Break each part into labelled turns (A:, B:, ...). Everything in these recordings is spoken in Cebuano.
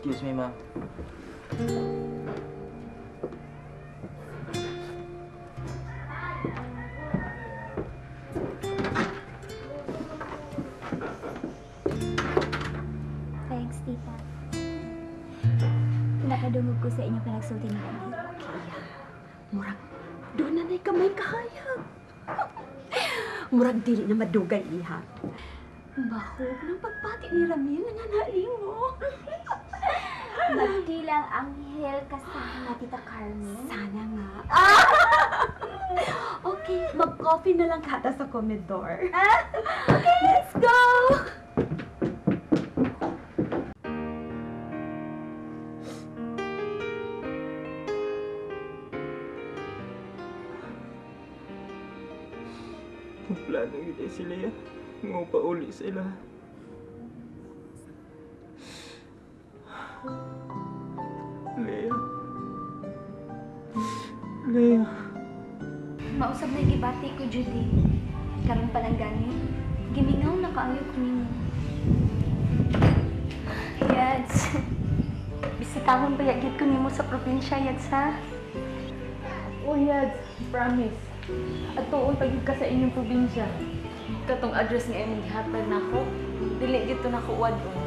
A: Excuse me, ma'am.
B: Thanks, tita. Nakadungog ko sa inyo panagsulti ni Ramil.
C: Okay, murag, doon na na'y kamay kahayag. Murag dili na madugay, iha. Bahog ng pagpati ni Ramil na nanali mo.
B: Magdilang anghel kasama, Tita Carmen.
C: Sana nga. Okay, mag-coffee na lang kata sa komedor. Okay, let's go!
A: Kung plano yun sila yan, ngupa uli sila. Lea. Lea.
B: Mausab na gibati ko, Judy. Karon pa lang gani. Gimingaw na kaayo ko nimo.
D: Yads. Bisitahon ba yagid ko nimo sa probinsya, Yads, ha?
E: Oh, Yads. Promise. At tuon pag ka sa inyong probinsya. Katong address nga imong gihatag nako, dili gid to nako wad-on.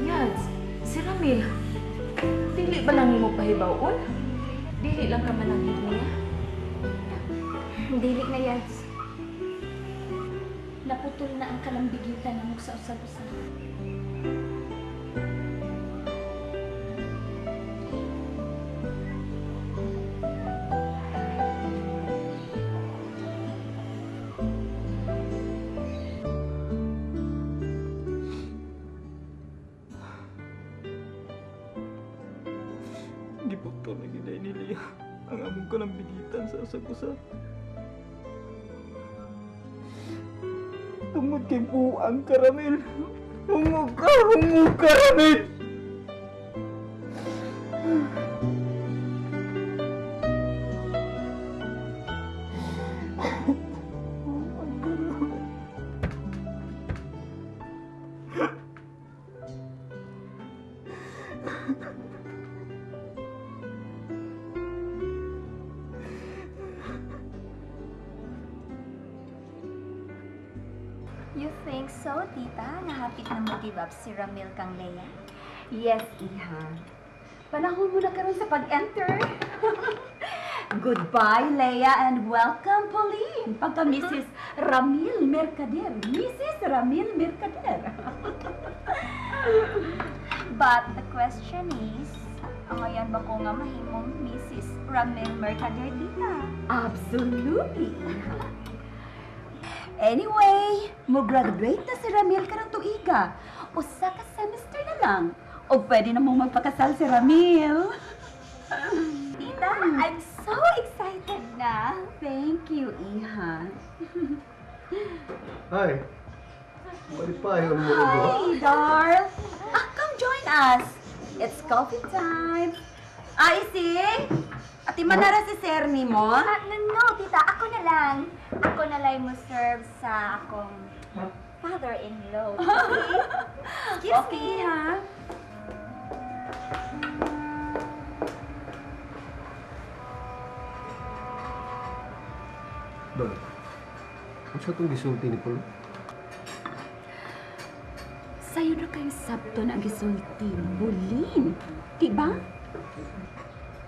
E: Yads, si Ramil, dili ba lang nimo pahibaw-on? Dili lang ka mananghid niya?
D: Dili na, Yads. Naputol na ang kalambigitan ng sa usag-usag.
A: Giputol na gid ni Lea ang among kalambigitan sa usag-usag. Tungod kay buang ka, Ramil. Hungog ka, Ramil! Buang ka, Ramil.
B: You think so, tita? Nga hapit na mo give up si Ramil kang Lea?
C: Yes, iha. Panahon mo na karon sa pag-enter. Goodbye, Lea, and welcome, Pauline. Pagka Mrs. Ramil Mercader. Mrs. Ramil Mercader.
B: But the question is, angayan ba ko nga mahimong Mrs. Ramil Mercader, tita?
C: Absolutely, iha. Anyway, mo-graduate na si Ramil karong tuiga. Usa ka semester na lang. O pwede na mong magpakasal si Ramil.
B: Tita, I'm so excited na.
C: Thank you, iha.
F: Hi. Malipayon mo ba?
C: Hi, Darl. Ah, come join us. It's coffee time. Ah, Ising? Ati manara si Sermi mo?
B: Ah, no, no, tita. Ako na lang. Ako na lang mo serve sa akong father-in-law. Okay? Excuse
C: Okay,
B: me.
C: ha?
F: Dol, unsa itong gisulti ni Paul?
C: Sayo na kayong sabton ang gisulti, Pauline. Diba?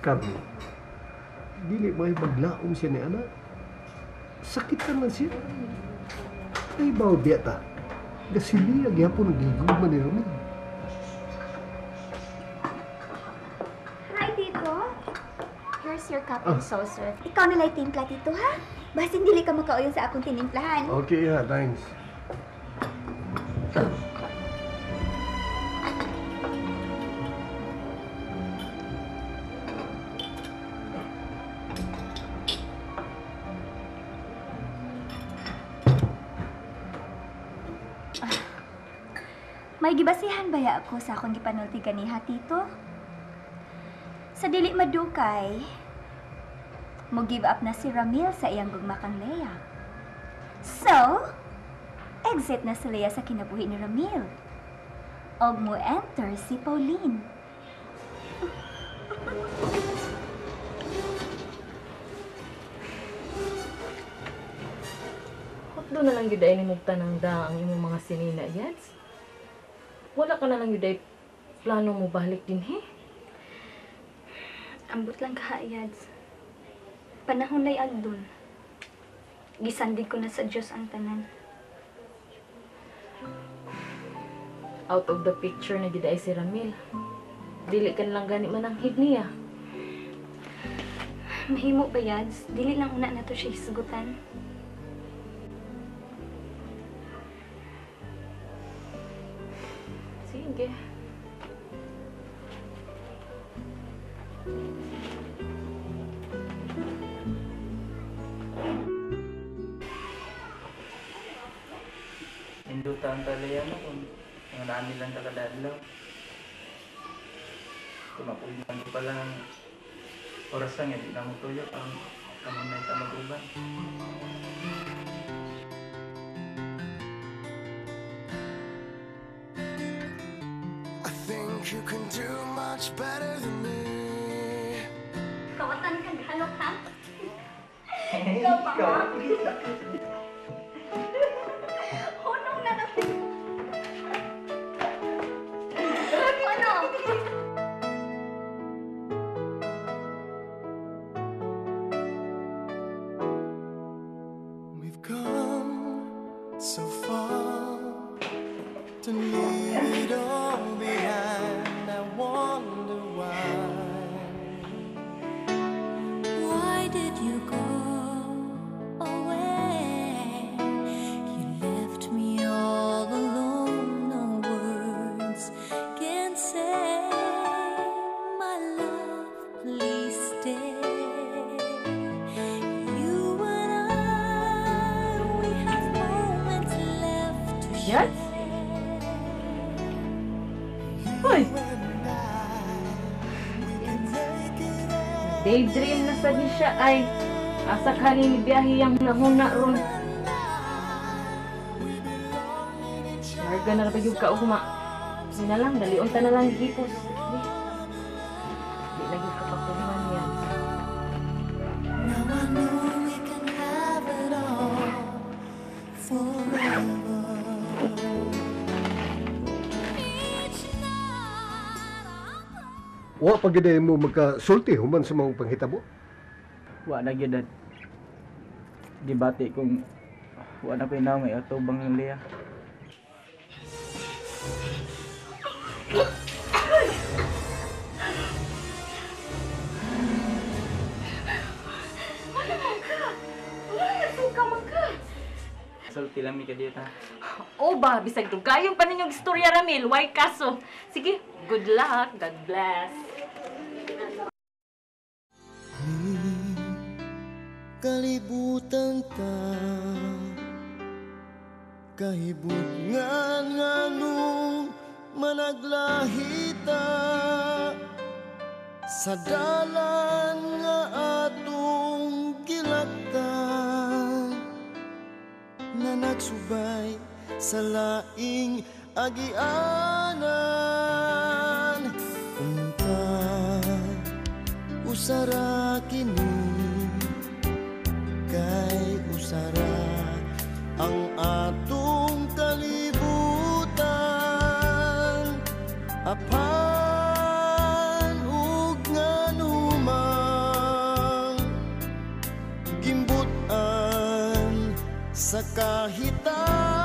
F: Carmen, dili may maglaom siya ni anak. Sakitan man siya. Ay, baw biya ta. Gasili, gihapon nagigugma ni Ramil.
B: Hi, Tito. Here's your cup and saucer. Ikaw na lang timpla, Tito, ha? Basin dili ka makauyon sa akong tinimplahan.
F: Okay, yeah, thanks.
B: May gibasihan baya ako sa akong gipanulti ganiha, Tito? Sa dili madukay, mo give up na si Ramil sa iyang gugma kang Lea. So, exit na si Lea sa kinabuhi ni Ramil. Og mo enter si Pauline.
E: Hotdo na lang gyud ay nimog tanang da ang imong mga sinina, Yads. Wala ka na lang gyud ay plano mo balik dinhi.
D: Ambot lang ka, Yads. Panahon na'y agdon. Gisandig ko na sa Diyos ang tanan.
E: Out of the picture na gyud ay si Ramil. Dili ka na lang gani mananghid niya.
D: Mahimo ba, Yads? Dili lang una na to siya hisgutan.
E: Sige.
A: Induta ang talayan kung mga nani lang kakadadlaw. Tumapunan ko pa lang oras lang, hindi na mo tuyok ang kamunay ta mag-uban.
G: I think you can do much better than me.
D: Kawatan kang halok, ha? Ikaw pa, ha? Hunong na natin. Ano?
G: We've come so far to leave it all behind. I wonder why.
H: Why did you go away? You left me all alone. No words can say. My love, please stay. You and I, we have moments left to
E: Yes?
H: share.
E: Hoy! Daydream na sad ni siya ay asa kanin biyahe yang nahuna ron. Larga na ra ba yung kaugma? Sige na lang, dalion ta na lang gipos. Di lagi ka pakuman yan.
G: Now I know we can have it all forever.
H: Each night I
F: Wa pa gyud mo magkasulti human sa mga panghitabo.
A: Wa na gyud at gibati kung wa na ko'y naong atubang ng Lea.
E: Suka man ka.
A: Sulti lang mi ka dito.
E: O ba, bisag dugayon pa ninyong istorya, Ramil. Why kaso? Sige, good luck. God bless.
G: Kalibutan ta kahibutngan nganong managlahita sa dalan nga atong gilaktan na nagsubay sa laing agianan. Unta usara kini kay usara ang atong kalibutan, apan ug nganumang gimbutan sa kahitaban.